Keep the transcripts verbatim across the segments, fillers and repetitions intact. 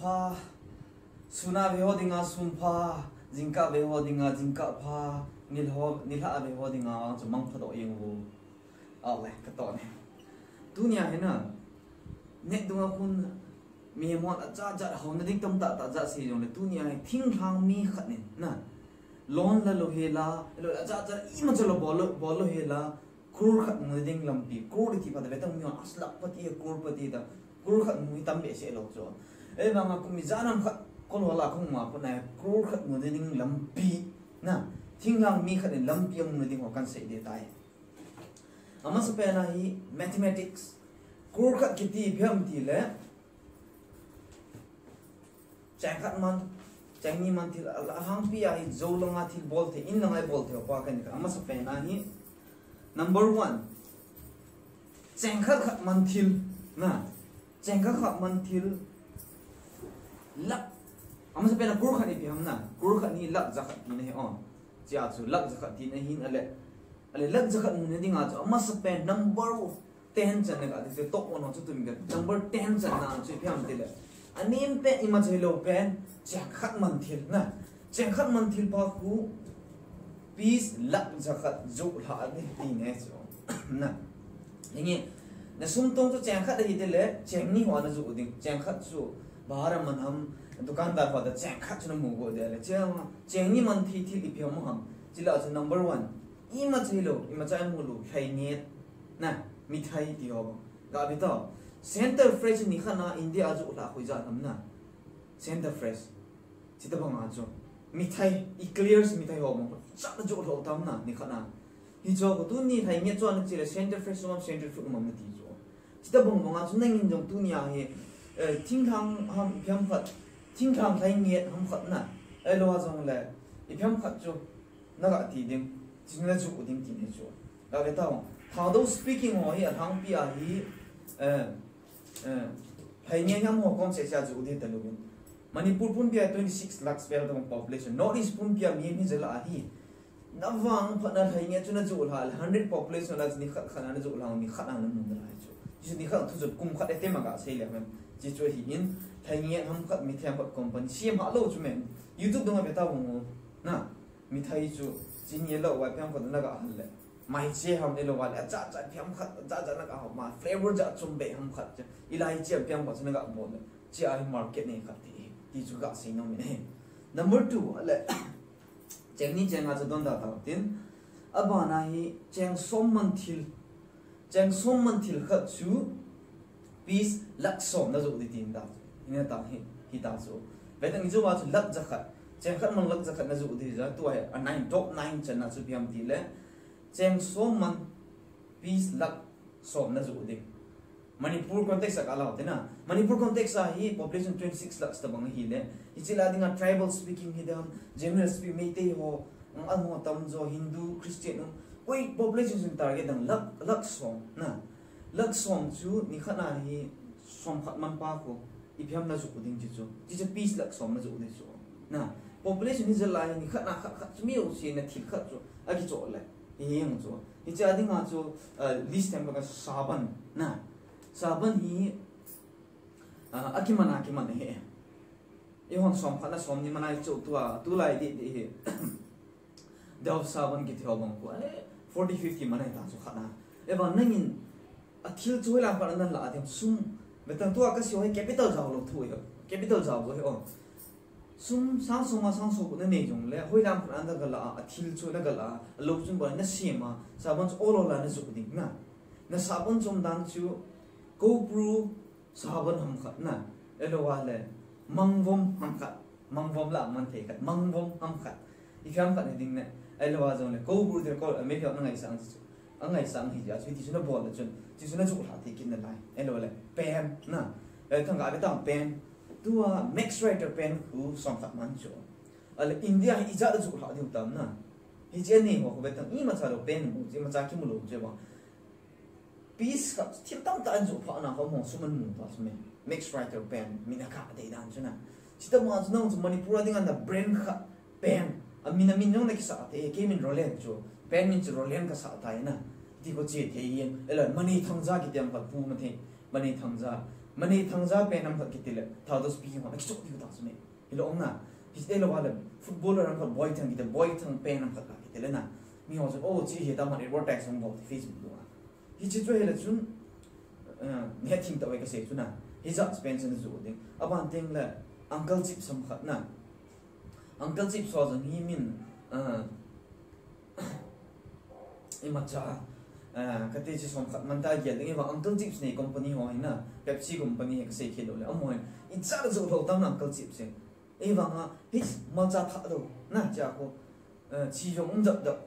pha, sun a ve ho dinga sun pha, jingkah ve ho dinga jingkah pha, nilho, nilhah a ve ho dinga vang chu mang pha doh jeng u. Ale, ka to ne. Tunia hi na, net dunga khun, mi hon a cha cha, hou na ding tam ta ta cha si jong le, tunia hi thinglhang mi khat nin, na, loan la lo hi la, lo a cha cha, ima cha lo bol lo, bol lo hi la, Crore khat mu ding lampi, crore ti phat ve tang mi hon, a lakh pati, crore pati ta, crore khat mu hi tam behseh lo chu. Ei vang a kum ijat ham khat, kol ho la khong ma puna, crore khat mu ding lampi, na, thinglhang mi khat in lampi a mu ding ho kan sei ding tai. Amasa pen a hi mathematics, crore khat kiti ipi ham ti le, Cheng khat man, cheng ni man thil, a, alhangpi a hi jou langa thil bol thei, in langa i bol thei pa kan ka. Amasa pen a hi, number one, cheng khat khat man thil, na, cheng khat khat man thil, lakh, amasa pen a crore khat ipi ham na, crore khat ni lakh ja khat ti na hi, oh, chia chu lakh ja khat ti na hi, ale, ale lakh ja khat mu na ding a chu, amasa pen number ten chan na ka ti, top one ho chu tun ka, number ten chan na chu ipi ham ti le. Anem pen ima chei lo pen, cheng khat man thil na. Cheng khat man thil pa khu, piece lakh ja khat joh lha ni ti ne chu. Na. Hinge, na sum tong chu cheng khat ahi ti le, cheng ni ho na joh ding. Cheng khat chu, bahar a man ham, dukandar ho ta cheng khat chu na mu go de le. Cheng, cheng ni man thil thil ipi ham ham. Chila chu number one. Ima chei lo, ima chai mu lo, lhai nget, na, mithai ti ho bang. Ga be tao. Center fresh ni khat na India a joh lha khoi ja nam na. Center fresh. Chita bang a chu. Mithai, eclairs mithai ho bang. Cha na joh lha tam na, ni khat na. Hi chu ko tuni lhai nget chu na chi le center fresh mam, center fruit mam na ti chu. Chita bang bang a chu nangin jong tunia hi, eh, thinglhang ham ipi ham khat, thinglhang lhai nget ham khat na. Ei lo a jong le, ipi ham khat chu, na ga ti ding, chi na joh ding ti ne chu. Ga ve tao, Thadou speaking ho hi alhangpi a hi, eh, eh, lhai nget ham ho kom se cha joh ding ta lo bin. Manipur pumpi a twenty six lakhs vel tong population. North East pumpi a mi hi jela a hi. Na vang phat na lhai nget chu na joh lha le, hundred population la ni khat khat na joh lha, ni khat na mu na lai chu. Chu ni khat thu chu kum khat e te ma ga sei le men. Chi chu hi in, lhai nget ham khat, mithai ham khat company siam ha lo chu men. YouTube dunga ve tao mo. Na, mithai chu, chi ni lo wa ipi ham khat na ga hal le. Mai che ham e lo wa le, cha cha ipi ham khat, cha cha na ga ha ma, flavor ja chom be ham khat chu. Ilai che ipi ham khat chu na ga bol le. Chi a hi market nei khat ti, ti chu ga sei nom e. Number two, ale. Cheng ni cheng a chu don da tao tin. Abana hi cheng som man thil. Cheng som man thil khat chu piece lakh som na joh ding tin da. Ina ta hi, hi ta chu. Ve tang ni chu wa chu lakh ja khat. Cheng khat man lakh ja khat na joh ding ja. Tu a hi a nine, top nine chan na chu ipi ham ti le. Cheng som man piece lakh som na joh ding. Manipur context a ka lau te na. Manipur context a hi population twenty six lakhs ta bang hi le. Hi chi la ding a tribal speaking hi dam, general speak Meitei ho, ang ang ho tam jo, Hindu, Christian, um. Koi population sin target dang lakh, lakh som na. Lakh som chu ni khat na hi som khat man pa ko. Ipi ham na joh ding chi chu. Chi chu piece lakh som na joh ding chu. Na. Population hi jela hi ni khat na khat khat chu mi u si na thil khat chu. A ki cho le. Hi yang chu. Hi cha ding a chu, uh, list tem ka saban, na. Saban hi, uh, a kiman a kiman hi. I hon som khat na som ni man a chu tu a, tu lai di di hi. Dove saban ki theo bang ko. Eh, forty fifty man a ta chu khat na. E ba nangin a thil chu la khat na la dem sum. Ve tang tu a ka si ho capital jao lo thu hi. Capital jao bo hi o. Sum sang som a sang som na nei jong le, hoi lam khat na ga la a, a thil chu na ga la a, a lo chun ba na siam a, saban chu olo la na joh ding na. Na saban chom dan chu, Cobra saban ham khat na, elo wa le, Mangvom ham khat, Mangvom la man thei khat, Mangvom ham khat. Ipi ham khat ni ding ne, elo wa jong le, Cobra te ko, a me na ngai sang chu. A ngaisang hi ja, chu ti chu na bol le chun, ti chu na joh lha thei kit na lai. Elo le, pen, na. Eh, thang ga be tang pen. Tu a Max Writer pen khu som khat man chu. Ale India hi ijat a joh lha diu tam na. Hi chi a nei ho khu be tang, ima cha lo pen mu, ima cha ki mu lo che ba. Piece khat, thil tam ta an joh pha na ho mo, sum an mu ta chu me. Max Writer pen, min a ka dei dan chu na. Chita ma chu nang chu Manipur a ding a na brand khat pen. A min a min jong na kisa thei, kei min Roland chu. Pen min chu Roland kasa thei na. Ti ko che thei yen. Elo, Manei Thangja kiti ham khat pu ma thei. Manei Thangja. Mani Thangja pen ham khat kiti le, Thados Pi ho, na kichok diu ta chu me. Hilou na, hi te lo wale, footballer ham khat Boy Thang kiti, Boy Thang pen ham khat kiti le na. Mi ho chu, oh, chi hi ta man advertise hung bol Facebook lo a. Hichi chu hi le chun, eh, ne thim ta wai ka sei chu na. Hi ja pen chen zu ding. Aban teng le, Uncle Chip sam khat na. Uncle Chip so jong hi min, eh, imacha, eh, kati chi som khat man ta gel ding, iva Uncle Chips nei company ho hi na, Pepsi company hi ka sei khe lo le, amo hin, i cha zo lo tam na Uncle Chips hi. Iva nga, hi malcha tha lo, na cha ko, eh, chi jong um jap jap,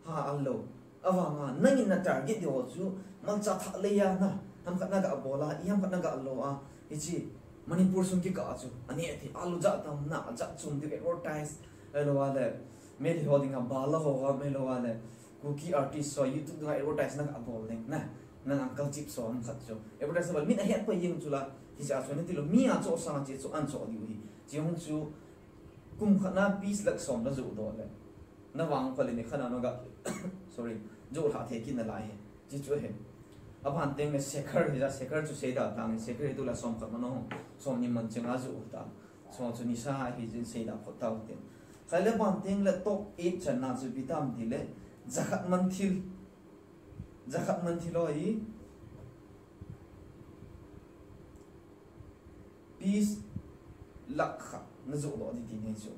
ha al lo. Ava nga, nangin na target di ho chu, malcha tha le ya na, ham khat na ga bola, i ham khat na ga lo a, hi chi, Manipur sung kikah chu, ani athi, alu ja tam na, ja chum di advertise, elo wale, Meitei ho dinga bala ho a, mei lo a le, Kuki artist so YouTube dinga advertise na ka bol ding na. Na Uncle Chip so ham khat chu. Advertise bol min ahet pa yeng chu la, hi cha chu na ti lo, mi a cho sang chi chu an cho diu hi. Chi hung chu, kum khat na piece lakh som na zu do le. Na vang pa le ni khat na no ga, sorry, zo lha the kin na lai he. Chi chu he. Aban teng le Sekhar hi ja, Sekhar chu sei da tang, Sekhar hi tu la som khat ma no, som ni man chenga zu ta. So chu nisa hi jin sei da phot tau tin. Khai le ban teng le top eight chan na chu pi tam ti le, Jakhat Manthil. Jakhat Manthil ho hi piece lakh khat na zu do di ti nei chu.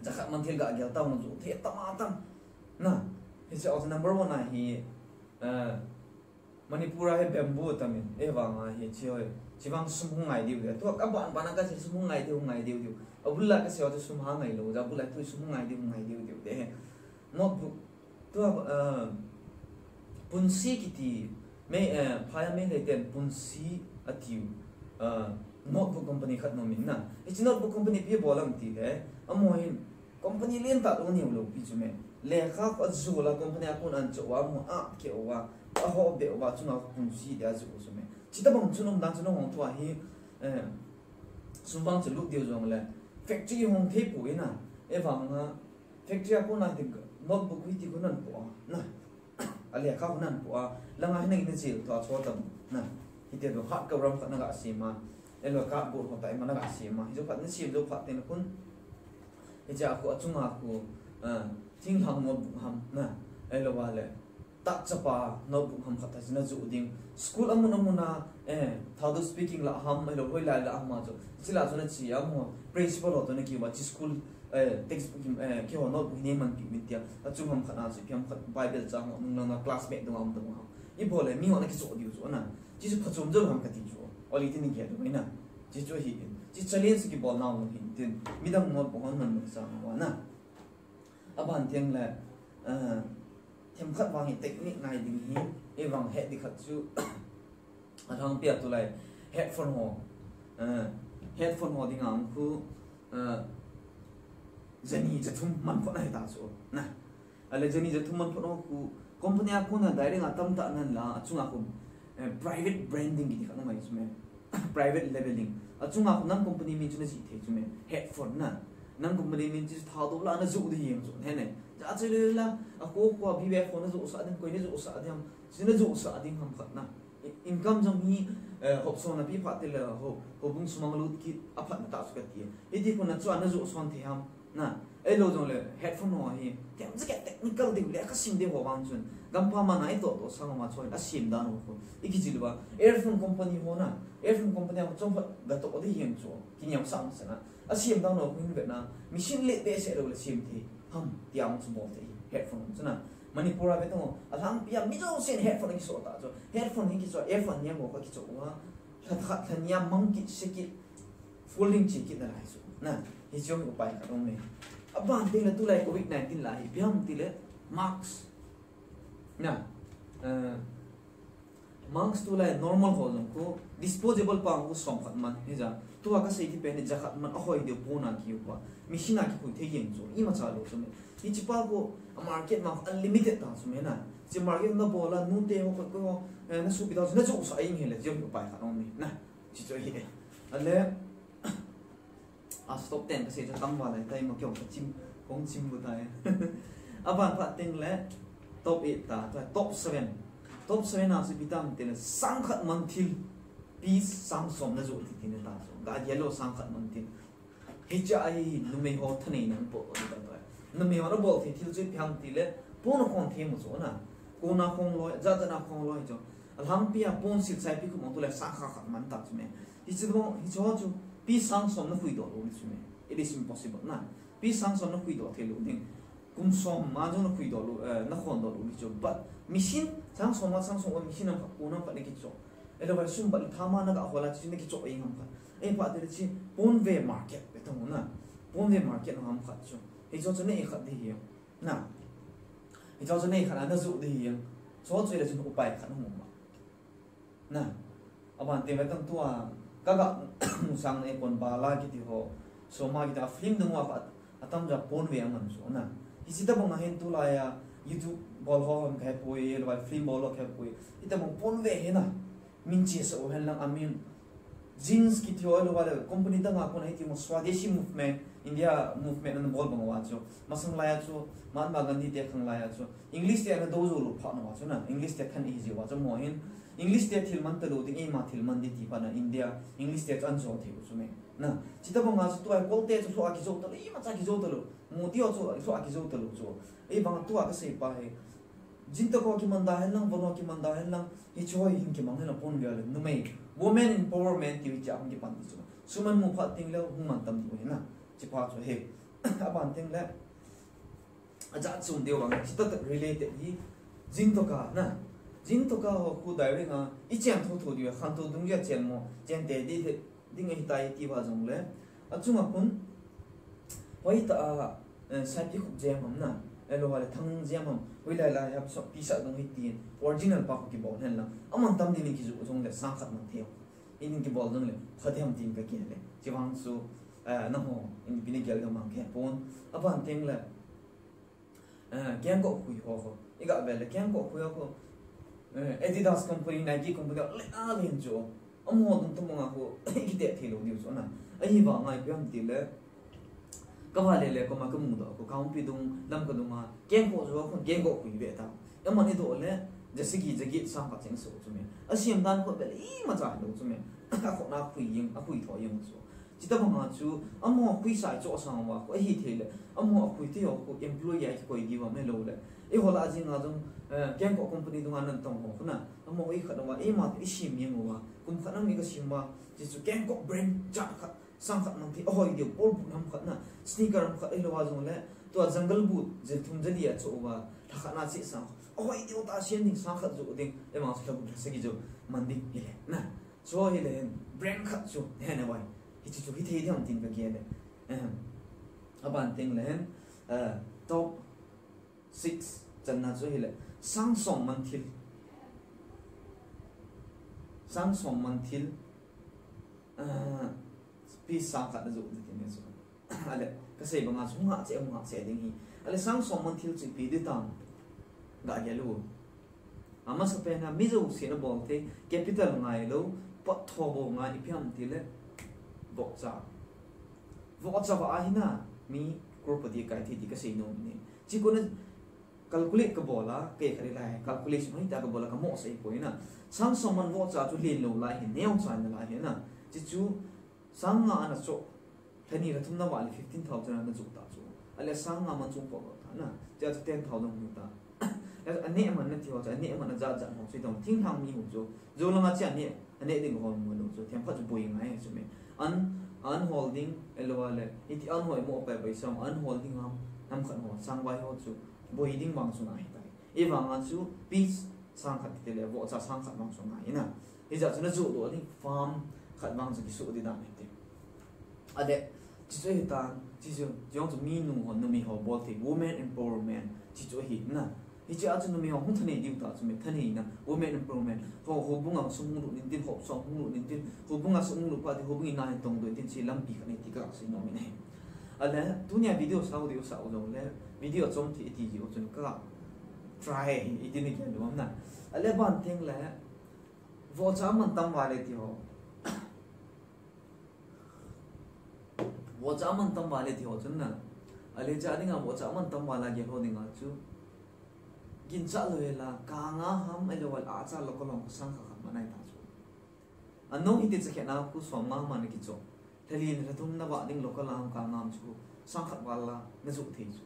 Jakhat Manthil ga gel tau na zu the tam a tam. Na, hi chu number one a hi, eh, Manipur a hi bamboo tamin, e vang a hi chi hoi, chi vang sum hung ngai diu diu. Tua ka ban ban a ka chi sum hung ngai diu, hung ngai diu diu. A bul la ka se wa chu sum ha ngai lo, ja bul la tu sum hung ngai diu, hung ngai diu diu de he. Notebook, tua, eh, Punsi kiti, me, eh, phaya me le ten Punsi a tiu, eh, notebook company khat nom in na. Hichi notebook company pi bolam ti le, amo hin, company lien ta lo niu lo pi chu me. Lekha ko zu la company a kun an cho wa mo a ke wa. A ho be wa chu na Punsi de a zu chu me. Chi ta bang chu nom dan chu no hong tua hi, eh, sum bang chu lut diu jong le. Factory hong thei pu ina. E vang a, factory a kun a ti notebook hi ti kun an pu a. Na. A lekha kun an pu a. Langa hi na in a zil to a cho tam. Na. Hi te do hat ka ram ka na ga si ma. Elo ka bu ho ta i ma na ga si ma. Hi zo phat ni si zo phat te na kun. Hicha khu achunga khu, ah, thinglhang notebook ham na, elo wa le, tak chapa notebook ham khat ta chu na zu ding. School amun amun a, eh, Thadou speaking la ham, elo hoi lai la ham a chu. Chi la chu na chi a mo, principal ho to na ki wa chi school, eh, textbook, eh, ki ho notebook hi nei man ki min tia. Achung ham khat na chu, ki ham khat Bible chang ho, nung lang na classmate dong ham dong ham. I bol le, mi ho na ki so diu chu na. Chi chu phachom jo ham ka ti chu. Oli tin ni ge do na. Chi chu hi in. Chi challenge ki bol nau hin tin. Midang notebook hon man man sa wa na. Aban teng le, eh, themkhat vang hi technique ngai ding hi, e vang he di khat chu, alhangpi a tulai headphone ho, eh, headphone ho ding ang khu, eh, jani jathum man phot na hi ta chu, na. Ale jani jathum man phot ho khu, company a khu na direct a tam ta nan la, achunga khu, eh, private branding ki di khat na mai chu me. Private labeling. Achunga khu nang company min chu na ji thei chu me. Headphone na. Nang company min chu Thadou la na zu di yeng chu. He ne. Ja chu le la. A ko ko bi we phone na zu sa ding, koi na zu sa ding. Si na zu sa ding ham khat na. I-, income jong hi, eh, hop so na pi phat te le ho, ho bung sumang lut ki a phat na ta su ka ti. Hi ti khu na chu na zu son the ham. Na, ei lo jong le, headphone ho hi, tem je ke technical ding le, ka sim ding ho vang chun. Gampha ma na i to to sang ma choi, a sim dan ho ko. I ki jil ba, earphone company ho na, earphone company ho chom ga to di hiam chu, ki niam sang sa na. A sim dan ho ko hin ve na, machine le be se lo le sim the, ham, ti ang chu bol the, headphone chu na. Manipur a ve to, a lang pia mi jo sen headphone ki so ta chu. Headphone hi ki so, earphone niam ho ka ki so wa. Lha khat lha niam mang ki se ki. Folding chi kit na lai chu. Na, hi chu upai khat um e. Aban teng le tulai covid nineteen la hi, biam ti le mask. Na, eh, mask tulai normal ho jong ko, disposable pa ko som khat man, hi ja. Tua ka sei ti pen ni ja khat man a hoi deu po na ki u pa. Machine a ki pui thei yeng chu, i ma cha lo chu me. Hi chi pa ko, a market ma unlimited ta chu me na. Chi market na bol a, nu te ho ko, ko, eh, na su pi ta chu, na chu sa ing he le, chi upai khat um e. Na, chi chu hi e. Ale, A stop ten ka sei chu tam va lai tai ma kyo ka chim, kong chim bu tai. Aban phat teng le top eight ta, ta top seven. Top seven a chu pi tam te le Sangkhat Manthil. Piece sang som na joh thei thei na ta chu. Ga gel lou sang khat man thei. Hiche a hi numei ho thanei na po di ta ta. Numei ho na bol thei thil chu ipi ham ti le, pon a khong thei mu chu na. Kona khong loi, ja ja na khong loi chu. Alhangpi a pon sil sai pi khu mong tu le sang khat khat man ta chu me. Hiche mo, hiche ho chu piece sang som na khui doh lou ni chu me. It is impossible na. Piece sang som na khui doh thei lou ding. Kum som ma jong na khui doh lou, eh, na khon doh lou ni chu. But machine, sang som ma sang som ma machine ham khat, kona ham khat na kichoh. Ahilou le sum bat le tha ma na ga hol a chu na kichoh ei ham khat. Ei pa te le chu pon ve market pe tong na. Pon ve market na ham khat chu. Hiche chu nei khat di hi. Na. Hiche chu nei khat na joh di hi. Chu chu le chu upai khat hung ma. Na, aban te ve tang tua, ka ga mu sang na e pon bala kiti ho, soma kiti a film dung wa khat, atam ja pon ve aman so na. Hiche tabang a hin tulai a, YouTube bol ho ham ka hepoi, loi film bol ho ka hepoi. Hitabang pon ve hi na, min che sa u hen lang amin. Jeans kiti ho loi le company dang a kon hiti mo Swadeshi movement, India movement ana bol bang wa chu. Masang lai a chu, Mahatma Gandhi te khang lai a chu. English te ana do jou lou pha na wa chu na. English te than i ji wa chu mo hin. English te thil man ta lou ding, eima thil man di ti pa na India, English te chu an jo thei u chu me. Na, chita bang a chu tua Kol te chu lou a kijo ta lou, eima cha kijo ta lou. Mu ti ho chu lou a kijo ta lou chu. Ei bang tua ka sei pa hi. Jin ta ko kiman da hen lang, von ho kiman da hen lang. Hiche ho hin kimang hen lang pon ve le. Numei, women empowerment ti hi cha hung kipan ti chu. Suman mu phat ting le hung man tam ti u hi na. Chi pa chu he. Aban ting le. Ajat sum deu bang, chita tak related hi, jin toka na. Jin toka ho khu direct a, i chen tho tho diu, khan tho dung ya chen mo, chen te di the, ding ahi tai ti ba jong le. Achunga khun, hoi ta a, eh, sai pi khup jem ham na. Ahilou le thang jem ham, hoi lai lai hap so pi sa dung hi tin, original pa khu kibol hen lang. Aman tam di ning kiju jong le sang khat man thei. I ning kibol jong le, pha di ham tin ka ki le. Chi bang su, eh, na ho, in pi ni gel ga mang ke pon. Aban teng le, Eh, kengkoh khui ho ho. I ga ve le kengkoh khui ho ho. Eh, Adidas company, Nike company, le a len chu. Amaho dung tum nga ho, i kite thei lou diu chu na. Ahivang a ipi ham ti le. Ka va le le ko ma ka mu doh ko ka umpi dung, lam ka dung a. Kengkoh chu ho, kengkoh khui ve ta. Aman i doh le, ja sagi, ja get sang ka cheng so chu me. Asem dan ko ve le, ima cha lou chu me. Akhoh na khui jing, akhui tho jing chu. Chita bang a chu, amaho khui sai chu asang va, khu ahi thei le, amaho khui thei ho, khu employee a kikoi diu va me lou le. Eiho lah a jing a jong, eh, kengkoh company dung a nan tong ho, khu na, amaho i khat va, eima i sim jeng u va, kum khat nam i ka sim va, chi chu kengkoh brand cha khat, sang khat nang thei, ahoi diu, pol bu nam khat na, sneaker nam khat, ahilou a jong le, tua jungle boot, jil thum jali a chu va, lha khat na chi sang, ahoi diu ta sian ding, sang khat ju ding, eima chu lha bu lha sagi ju, man ding, hi le, na. Chu hi le hin, brand khat chu, hen a vai. Hichu chu hi thei diam tin ka gel le. Ahem. Aban teng le hin, eh, top six channa chu hi le. Sang som man thil. Sang som man thil. Eh, pi sang khat na ju ti ne chu. Ale, ka sei banga chu hung ha che, hung ha che ding hi. Ale, sang som man thil chu ipi di tam. Ga gel u. Amasapen a mi jouse na bol thei, capital ngai lou, pot tho bou ngai, ipi ham ti le, vohcha. Vohcha va ahi na, mi crorepati kai thei ti ka sei nom ne. Chi ko na calculate ka bol a, kei kha le lai, calculation hoi ta ka bol a ka mo sei poi na. Sang som man vohcha chu len lou lai hi, neocha na lai hi na. Chi chu, sang nga ana cho, Lha ni lha thum na vale fifteen thousand ana chu ta chu. Ale sang nga man chung po ta na. Chia chu ten thousand hung ta. Aneh man na ti ho chu, aneh man na jat jat ho chu tong. Thinglhang mi ho chu. Jou langa chia aneh, aneh ding ho mu lo chu. Themkhat chu boi ngai chu me. An, an holding, ahilou le. Iti an hoi mo pai pai sang, an holding ham, ham khat ho, sang vai ho chu. Boi ding vang chu ngai tai. Ahivanga chu piece sang khat kiti le, vohcha sang khat vang chu ngai na. Hijeh chun na joh doh ding farm khat vang chu kisu di dan hite. Ale, chi chu hi tan, chi chu, jong chu mi nu ho, numei ho bol thei, women empowerment, chi chu hi na. Hiche a chu numei ho hung thanei diu ta chu me thanei na, women empowerment. Ho, houbung a sum hung lut nin tin, hop song hung lut nin tin, houbung a sum hung lut pa ti, houbung in a hin tong doh tin, chi lampi khat nei ti ka sei nom in ahi. Ale, tunia video sau diu sau jong le, video chom thei iti jiu chun ka try iti ni kian duam na. Ale ban teng le, vohcha man tam vale ti ho. Vohcha man tam vale ti ho chun na. Ale cha dinga vohcha man tam vala gel ho dinga chu. Ginchat lou hela, ka nga ham, ahilou le acha lou ka long sang kha kha manai ta chu. Ano hiti chakhetna khu som nga ma na kicho. Lhali lha thum na vah ding local a ham ka ngam chu sang khat val la na juh thei chu.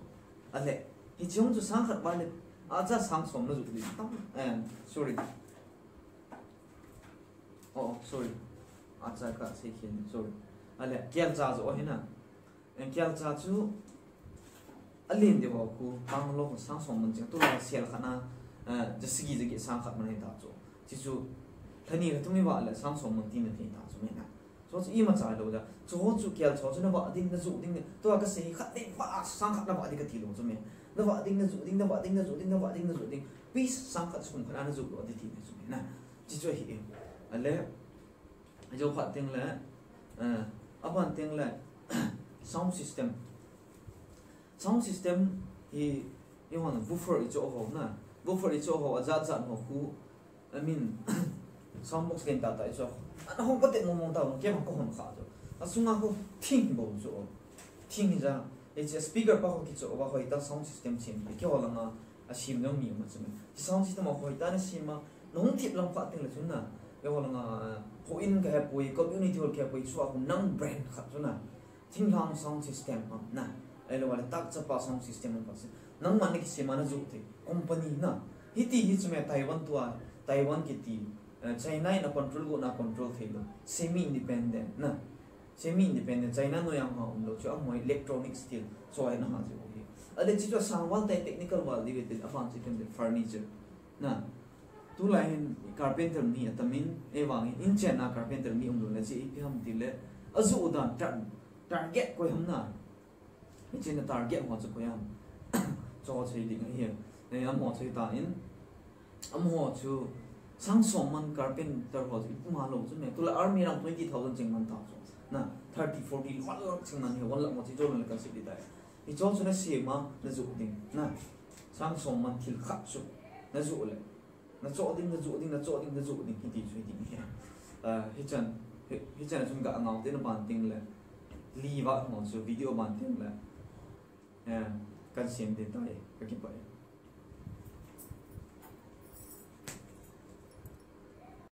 Ale, hiche hung chu sang khat val le, acha sang som na juh thei tam, eh, sorry. Oh, sorry. Acha ka sei khen, sorry. Ale, kial cha jo hi na. Eh, kial cha chu, alen de ho khu, tang lo sang som man cheng, tu la sel khat na, eh, ja sagi ja gi sang khat man hi ta chu. Chi chu, lhani lha thum ni vah le sang som man ti na thei ta chu me na. Chu chu ima cha lo da. Chu ho chu kial chu chu na vah ding na juh ding. Tu ka sei khat ding vah sang khat na vah ding ka ti lo chu me. Na vah ding na juh ding, na vah ding na juh ding, na vah ding na juh ding. Piece sang khat sum khat na juh lo ding ti na chu me na. Chi chu hi. Ale. Ajo khat teng le, eh, aban teng le, sound system. Sound system hi, i hon woofer i cho ho na. Woofer i cho ho, ajat jat ho khu, I mean, sound box ken ta ta i cho. Ana hong pate mo mo ta, mo ke ma ko hon kha cho. Asunga ko thing bo cho. Thing ja, it's a speaker pa ho ki cho, wa ho ita sound system chin. Ke ho langa, a sim dong mi ma chu me. Chi sound system a hoi ta na sim a, na hung thip lam khat teng le chu na. Eiho langa, ho in ka he poi, community hall ka he poi, chu a hung nang brand khat chu na. Thinglhang sound system ham na. Ahilou le tak chapa sound system ham pa se. Nangma na kisem a na juh thei. Company na. Hiti hi chu me Taiwan tua, Taiwan kiti. Eh, China in a control go na control thei lo. Semi independent na. Semi independent, China noiya ha um lo chu, amaho electronic steel, chu a na ha chu hi. Ale chi chu sang val tai technical val di ve tin, aban chi ken furniture. Na. Tulai hin carpenter mi atamin, ei vang in, in chen na carpenter mi um lo na chi ipi ham ti le, ajuh dan tar-, target koi ham na. Hiche na target ho chu koi ham. Chu ho chu hi ding ahi. Eh, amaho chu hi ta in. Amaho chu sang som man carpenter ho chu ima lo chu me. Tulai army lang twenty thousand cheng man ta chu. Na, thirty, forty, one lakh cheng man hi, one lakh mo chu jo le kan sip di tai. Hicho chu na sem a, na juh ding. Na, sang som man thil khat chu. Na juh le. Na cho ding, na juh ding, na cho ding, na juh ding, hiti chu hi ding hi. Ah, hichan, hi, hichan a chun ka ngau te na ban teng le. Li va mo chu video ban teng le. Eh, kan sem ding tai, ka kipah e.